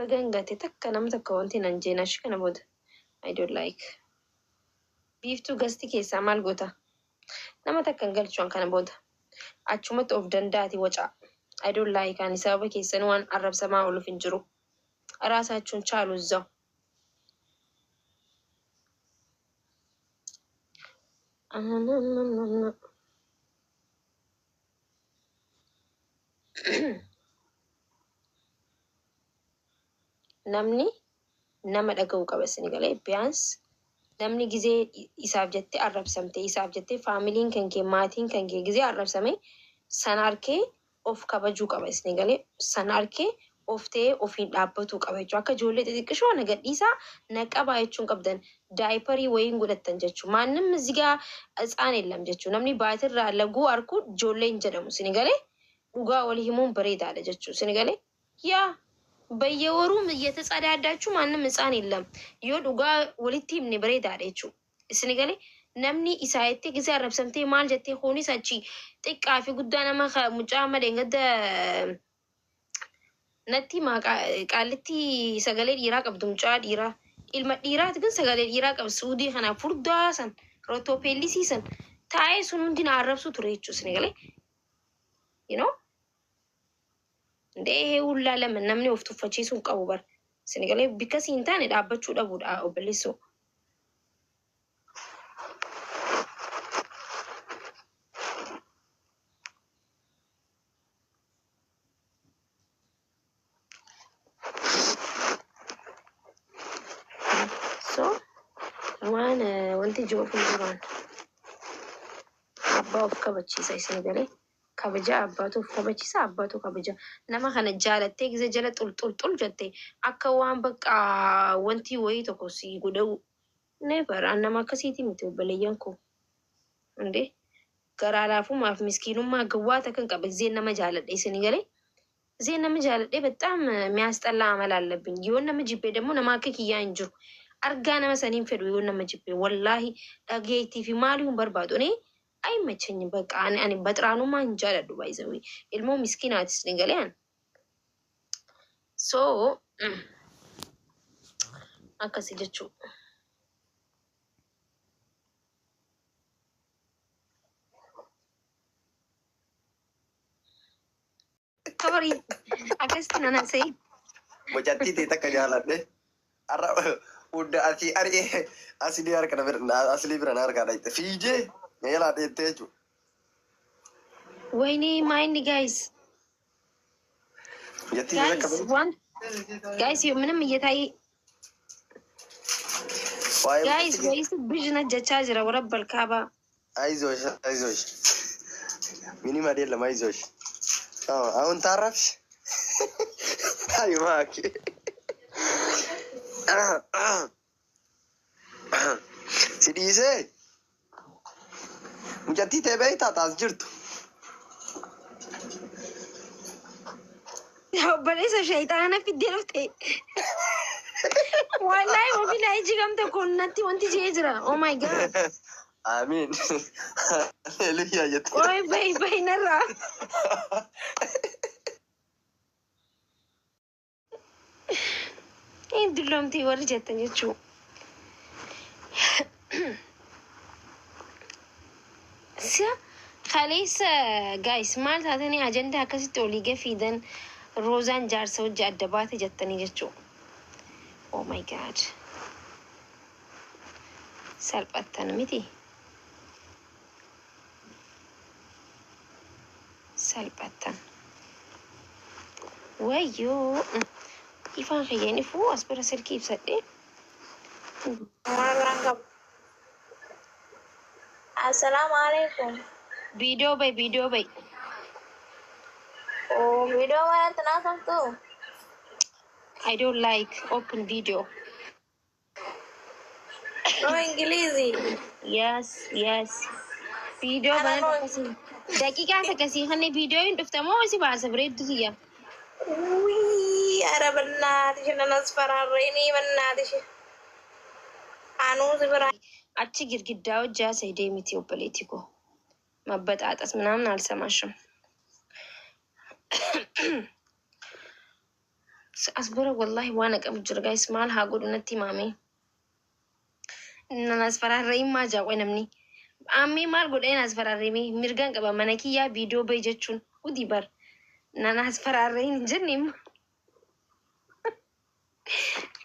Bagan gate takka nama takka wanti nan jeen ashi kana booda I don't like. Biiftuu gasti keessaa maal goota? Nama takka hin galchu an kana booda. Achumatti of danda'ati wacaa. I don't like ani sababa keessan waan arrabsamaa ooluuf hin jiru. Raasaachuun chaalu zzaw. Namni nama dhaga'uu qaba isin galee biyaans namni gizee isaaf jettee arrabsamte, isaaf jettee faamiliin kan kee, maatiin kan kee gizee arrabsame sana arkee of kabajuu qaba isin galee, sana arkee of ta'ee ofiin dhaabbatuu qaba jechuudha. Akka ijoollee xixiqqishoo na gadhiisaa na qabaa jechuun qabdan, daayiparii wayiin godhattan jechuudha. ማንም እዚህ ጋር ህፃን የለም jechuudha. Namni baatirraa laguu arku ijoollee hin jedhamu isin galee, dhugaa walii himuun bareedaadha jechuudha isin galee. ያ በየወሩ እየተጸዳዳችሁ ማንም ህፃን የለም። Yoo dhugaa walitti himne bareedaadha jechuudha. Isin galee, namni isaa jettee gisee arrabsamtee maal jettee kunis achi xiqqaa fi guddaa nama mucaa malee gadda natti qaallitti sagalee dhiiraa qabdu, mucaa dhiiraa, ilma dhiiraati ግን sagalee dhiiraa qabdu, suudii kana furdaa san rotoopeellisii san taa'ee sun hundi na arrabsu ture jechuudha isin galee. You know እንዴ ይሄ ሁላ ለምን? Namni of tuffachiisuu hin qabu bara. Isin galee, bikka siin taane dhaabbachuu dhabuudha obboleessoo. So waan wanti jiruuf hin jiraan abbaa of kabachiisa isin galee, kabaja abbaatu of kabachiisa, abbaatu kabaja nama kana jaalattee gise jala xul xul xul jette akka waan bakka wanti wayii tokko si godhau. Never, an nama akkasiiti miti obboleeyyan koo. እንዴ garaa laafumaaf miskiinummaa gawwaata kan qaba giseen nama jaaladhe isin galee, giseen nama jaaladhe በጣም የሚያስጠላ አመል አለብኝ። Yoo nama jibbe ደግሞ nama akka kiyyaa hin jiru. Argaa nama saniin fedhu yoo nama jibbe, wallaahi dhageettii fi maalii hin barbaadu. እኔ አይመቸኝም። በቃ ani baxiraanummaa hin jaaladhu, by the way. Ilmoo miskiinaatis ni galee an. So akkasi jechuu. Sorry, akkasitti nan haasa'e. Mucattii ta'e takka jaaladhe. Har'a hunda asii ari'ee asilii harka na bira asilii bira na harkaa dhayxe. Fiigee na jalaa dheettee jechuudha. ወይኔ ማይኒ guys. Mucattii ta'e takka Guys, one guys, ምንም እየታየ waa'ee guys mucattii ወይስ ብዥነት jechaa jira warabbal kaabaa. አይዞሽ አይዞሽ፣ ምንም አይደለም፣ አይዞሽ። አዎ አሁን ታረፍሽ። አይ እባክህ si dhiisee mucattii ta'e beektaa taas jirtu. Obboleessa shayxaana fiddee dhufte. Wallahi wabilaa iji gamta kun natti wanti jee jira. Oh my God. Amiin. Haleluuyaa jette. Qoy bayi bayi narraa. Hin dulloomtii warri jettan jechuu. Si'a kaleessa guys maal taatanii ajandaa akkasitti olii gafiidan, Roozaan jaarsa hojii adda baate jettanii jechuu. Oh my God. Salphattan miti. Salphattan. Wayyoo. Ifaan kiyyeen ifuu as bira silkii ibsadhee. Maal qabu? Assalaamu alaikum. Viidiyoo bayi, viidiyoo bayi. Oh, viidiyoo manatti naasoftu? I don't like open video. No Ingilizi. Yes. Viidiyoo Ana banadhu no. akkasii. Daqiiqaa akkasii kan viidiyoo hin dhufte moo si baasa bareeddu tiyya? Wii, ara በእናትሽ nan asfaraarreeni በእናትሽ. Anuu si bira. Achi girgiddaa hojjaa isa deemiti obboleetti koo. መበጣጠስ ምናምን አልሰማሽም። As bira wallahi waan qabu jira, guys. Maal haa godhu natti himaame. Nan as faraarree maa jaaqwe namni. Ammee maal godhee as faraarree? Mirgaan qaba mana kiyyaa viidiyoo bahi jechuun hudii bar. Nan as faraarree hin jenne immoo.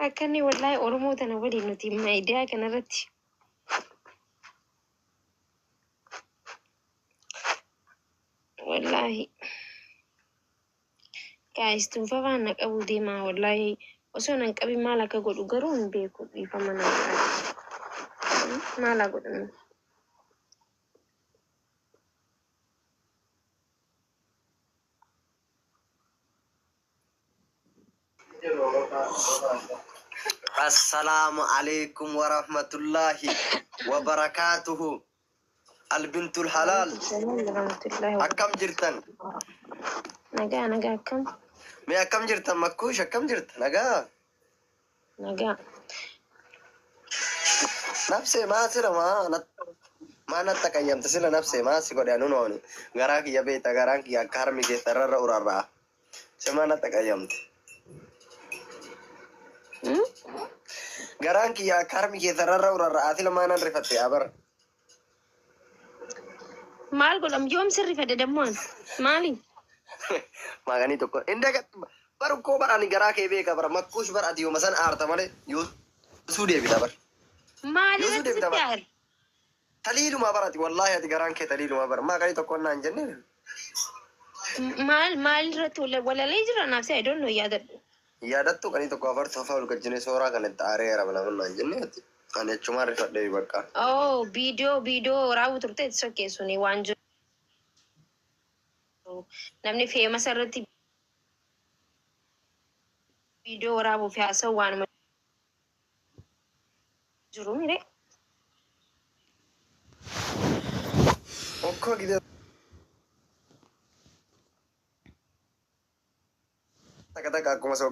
Akkanni wallahi Oromoo tana waliin nuti miidiyaa kanarratti. Wallahi. Guys, tunfafaan na qabuu deemaa wallahi. Osoo nan qabin maal akka godhu garuu hin beeku, dhiifama na godhaa. Maal haa godhanu? Assalaamu alaikum warahmatullahi wabarakaatuhu. Albintul halaal. Warahmatullahi. Akkam jirtan? Nagaa, nagaa, akkam? Mee akkam jirtan, Makkuush, akkam jirta? Nagaa? Nagaa. Nafsee maa sila maa natti qayyamte sila? Nafsee maa si godhe? Anu nooni garaa kiyya beekta, garaan kiyya akka harmi keessa irra urarra'a. Si maa natti qayyamte? Hmm? Garaan kiyya akka harmi keessa irra urarra'a, sila maa nan rifatte abar? Maal godham? Yoom sirri fedhe dammoon? Maali? Maaganii tokko inni baru koo bara ani garaa kee beeka bara, Makkuush, bara ati yooma san aarta malee yoo suu deebita bara. Maal Yoo irratti deebita sitti bara. aare? Taliilumaa bara ati, wallaahi ati garaan kee taliilumaa bara, maaganii tokko naan jenne. Maal maal irratti walalee jira naaf? I don't know, yaadadhu. Yaadattu qanii tokko afartu afaa ol gajjine sooraa kan itti aaree jira nama naan jenne, ati ani achumaan rifadhee bakka. Oh, viidiyoo raawwu turte, it's okay, suni waan jiru. Namni famous irratti viidiyoo waraabuu fi haasa'u waanuma jiru mire. Okkoo gidee takka takka akkuma soo